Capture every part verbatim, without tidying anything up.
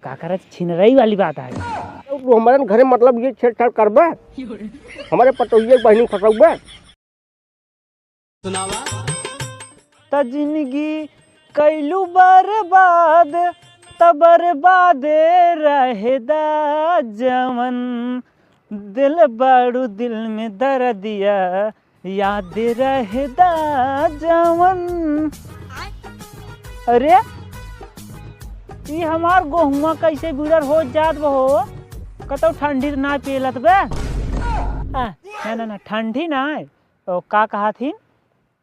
का करत छिनरई वाली बात है। तू हमारे घरे मतलब ये छेड़छाड़ करबे, हमारे पतोहिए के बहिनी फंसौबे। त जिंदगी कैलू बर्बाद, त बर्बाद रहे दा जवन, दिल बाड़ू दिल में दर्दिया, याद रहे दा जवन। अरे, ई हमार गोहुआ कैसे बिड़र हो जात बा हो? कतौ ठंडी ना पेलत बे? आ, ना, ना, ना, ठंडी ना है। ओ, का कहा थी?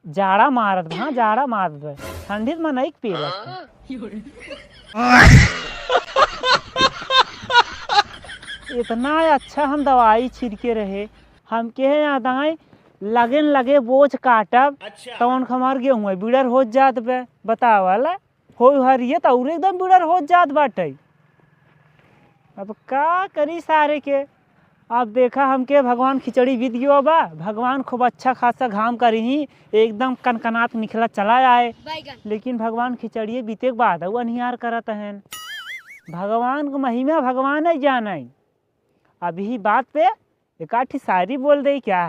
जाड़ा मारत बा, हाँ, जाड़ा मारत बा। ठंडी में नहीं पेलत। इतना अच्छा हम दवाई छिड़के रहे, हमके याद आए, लगेन लगे बोझ काटब, अच्छा। तवन हमार गेहूं बिड़र हो जात बे। बतावल, हो हरिये त और एकदम बिड़र हो जात बाटे। अब का करी सारे के? अब देखा, हमके भगवान खिचड़ी भी दियो बा, भगवान खूब अच्छा खासा घाम करी, एकदम कनकनात निकला चला आए, बैगन। लेकिन भगवान खिचड़िए बीते के बाद उ अनिहार करत हैं। भगवान के महिमा भगवान ही जाने। अब यही बात पे एक आठी शायरी बोल दे क्या?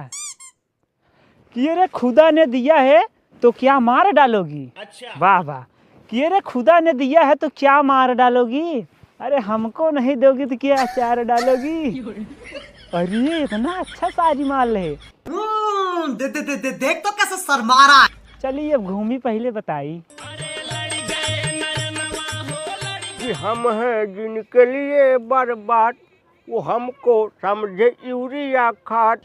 कि अरे खुदा ने दिया है तो क्या मार डालोगी? अच्छा। वाह, वाह। कि अरे खुदा ने दिया है तो क्या मार डालोगी? अरे हमको नहीं दोगी तो क्या अचार डालोगी? अरे इतना अच्छा शायरी मार ले। हम्म, दे, दे, दे, दे, देख तो कैसे शर्मा रहा है। चलिए अब घूमी पहले बताई। कि हम हैं जिनके लिए बर्बाद, वो हमको समझे यूरिया खाद।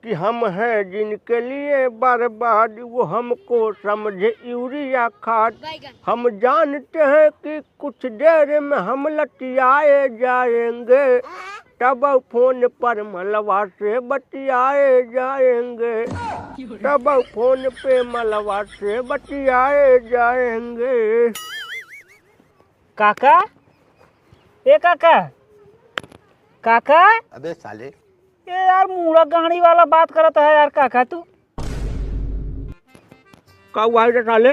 कि हम हैं जिनके लिए बर्बाद, वो हमको समझे यूरिया खाद। बैगन। हम जानते हैं कि कुछ देर में हम लतियाए जाएंगे, तब फोन पर मलवा से बतियाए जाएंगे, तब फोन पे मलवा से बतियाए जाएंगे। काका, ए काका, काका। अबे साले। ए यार, मूड़ा गाड़ी वाला बात करत है यार काका तू। का हुआ है रे साले?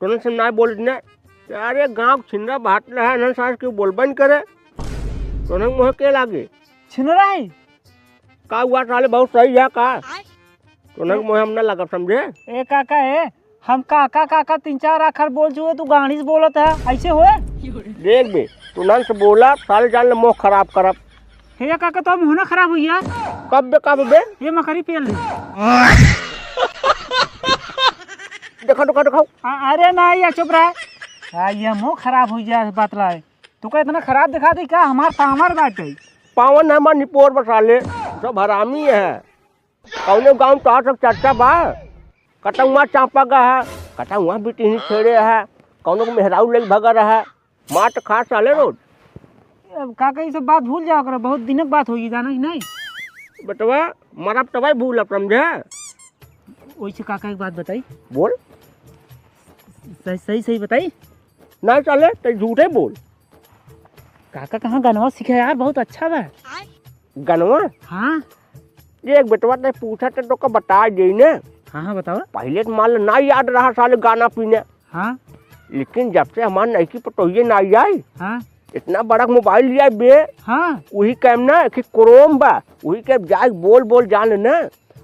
तोने से ना बोल ने। अरे गाँव छिंदा बात रहा है ना सास, क्यों बोलबे न करे? तोने मुँह के लागे? छिनरा है? का हुआ साले, बहुत सही है का? तोने के मुँह हम ना लगब समझे? ए काका ए, हम काका काका तीन चार आखर बोल चुके, तू गाड़ी से बोलत है, ऐसे होए? देख बे, तू नन से बोला, साले जान ले मुँह खराब करब। हे काका, तो मुँह ना खराब हुई है। कब बे, कब बे? ये मकरी पेल ले। देखा, देखा, देखा। आ, अरे ना, ये चुप रहा। आ, ये मुँह खराब हुई है, बात लाए। तू का इतना खराब दिखा दी का? हमार पावर बाटे। पावन हमार निपोर बसाले, सब हरामी है। कौनो गाँव तो आज तक चर्चा बा? कतहुआ चापा गा है, कतहुआ बिटिनी छेड़े है, कौनो के मेहराऊ लई भगा रहा है, मार तो खा साले रोज। अब काका, ई सब बात भूल जाओ करो, बहुत दिनक बात होई, जाना कि नहीं? बेटवा, मरब तबे भूलब, समझे? वैसे काका, एक बात बताई। बोल। सही, सही, सही बताई। नहीं साले, तै झूठे बोल। काका कहाँ गनवा सीखे यार, बहुत अच्छा बा। गनवा? हाँ। देख बेटवा, तै पूछा तो तोका बता देई ने। हाँ, हाँ, बतावा। पहिले तो मान लो ना याद रहा साले गाना पीने। हाँ। लेकिन जब से हमार नईकी पतोहिए ना आई, हाँ। इतना बड़ा मोबाइल लिया बे। हाँ। वही कैम ना कि क्रोम बा, वही के जाए बोल बोल जान ना,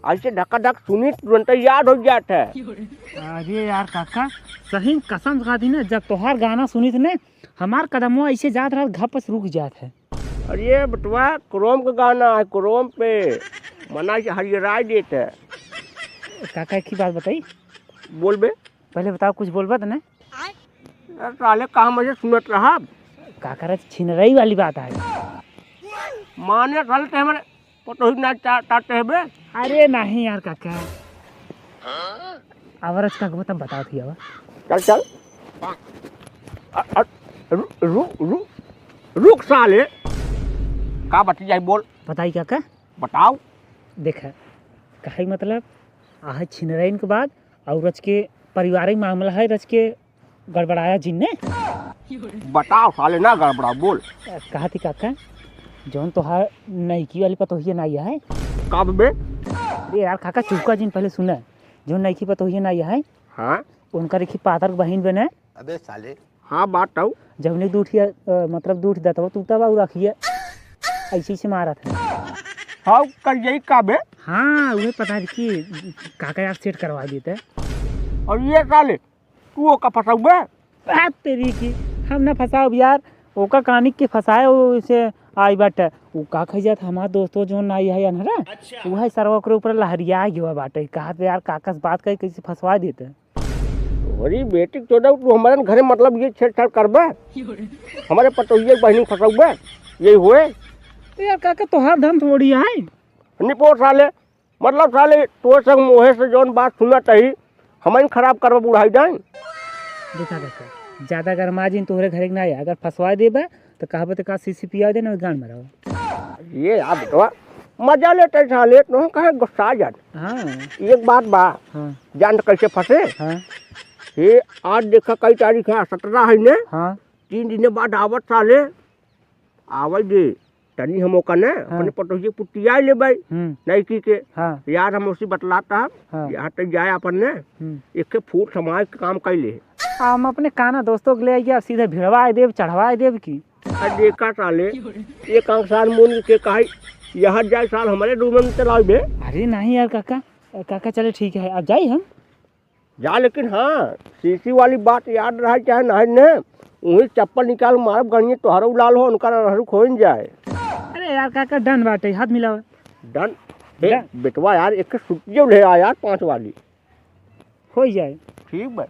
ऐसे धक्का धक सुनी तुरंत याद हो जात है। अरे यार काका, सही कसम खा दी ना, जब तोहार गाना सुनी थे ना, हमार कदमवा ऐसे जात रहा, घप से रुक जात है। अरे बटवा, क्रोम का गाना है, क्रोम पे मना से हरियराय देत है। काका, एक ही बात बताई। बोल बे। पहले बताओ, कुछ बोलबा त ने? यार, साले कहाँ मजे सुनत रहा? काका रे, छिनरई वाली बात है। माने साले ते हमारे पतोही ना चा-, चाहते हैं बे? अरे नहीं यार काका। अब रच का तब बताओ थी अब। चल, चल। अ, अ, रु-, रु-, रु-, रुक साले। का बतियाई बोल। बताई काका? बताओ। देख, कहे मतलब, आहे छिनरइन के बाद और रच के पारिवारिक मामला है, रच के गड़बड़ाया जिन्ने। बताओ साले, ना गड़बड़ा, बोल। कहा थी काका, जौन तोहार नईकी वाली पतोहिया ना आई है। कब बे? अरे यार काका, चुपका जिन, पहले सुना। जौन नईकी पतोहिया ना आई है, हाँ? उनका देखी पातर बहिन बने। अबे साले। हाँ, बात तो। जौने दूठी, अ, मतलब दूठी दतवा तू तब और रखिए, ऐसे, ऐसे मारत है। हाँ, कर यही का बे? हाँ, उहे पता नहीं कि काका यार सेट करवा देते। और ये साले, तू ओका फंसाऊ बे? बात तेरी की, हम ना फंसाओ यार, ओका कहानी के फंसाए, वो इसे आई बाटे। वो का कह जात, हमार दोस्तों जो ना आई है अनहरा, अच्छा। वो है सरवा ओकरे ऊपर लहरिया गया बाटे, कहा तो यार काका से बात करे, कैसे फंसवा देते। अरे बेटी चोदा, तू हमारे घरे मतलब ये छेड़छाड़ करबे? हमारे पतोहिए के बहिनी फंसौबे? यही हुए? तो यार काका, तोहार धन थोड़ी है। निपोर साले, मतलब साले, तोर संग मोहे से जौन बात सुनत ही, हमइन खराब करबे बुढ़ाई जाए। देखा काका, ज्यादा गरमा जिन तोहरे घरे के ना आया, अगर फंसवा देबे तो कहबे तो का सीसी पिया देना, गान में रहो। ये यार बेटवा, मजा लेते साले, तो हम कहे गुस्सा जान। हाँ। एक बात बा, हाँ। जान कैसे फंसे? हाँ। ये आज देखा कई तारीख है, सत्रह है ने? हाँ। तीन दिन बाद आवत साले, आवे दे, तनी हम ओका ने हाँ। अपने पतोहिए पुटिया लेबै, हम्म। नइकी के। हाँ। यार हम उसी बतलाता हम, हाँ। यहाँ तक जाए अपन ने, हम्म। एक फूट समाज के काम कैले। हम अपने काना दोस्तों के ले आइए, सीधे भिड़वाए देब, चढ़वाए देब की। अरे देखा साले, एक अंसार मुन के कहा, यहाँ जाए साल हमारे डूबन चलाओ बे। अरे नहीं यार काका, काका चले ठीक है, अब जाई हम। जा, लेकिन हाँ, सीसी वाली बात याद रहे चाहे नहीं ने, वही चप्पल निकाल मारब, गणिये तोहरो लाल हो, उनका रहरुक होइन जाए। अरे यार काका, डन बाटे, हाथ मिलाओ। डन? ए, डन। बेटवा यार, एक छुट्टी ले आ यार, पाँच वाली। हो जाए। ठीक बा।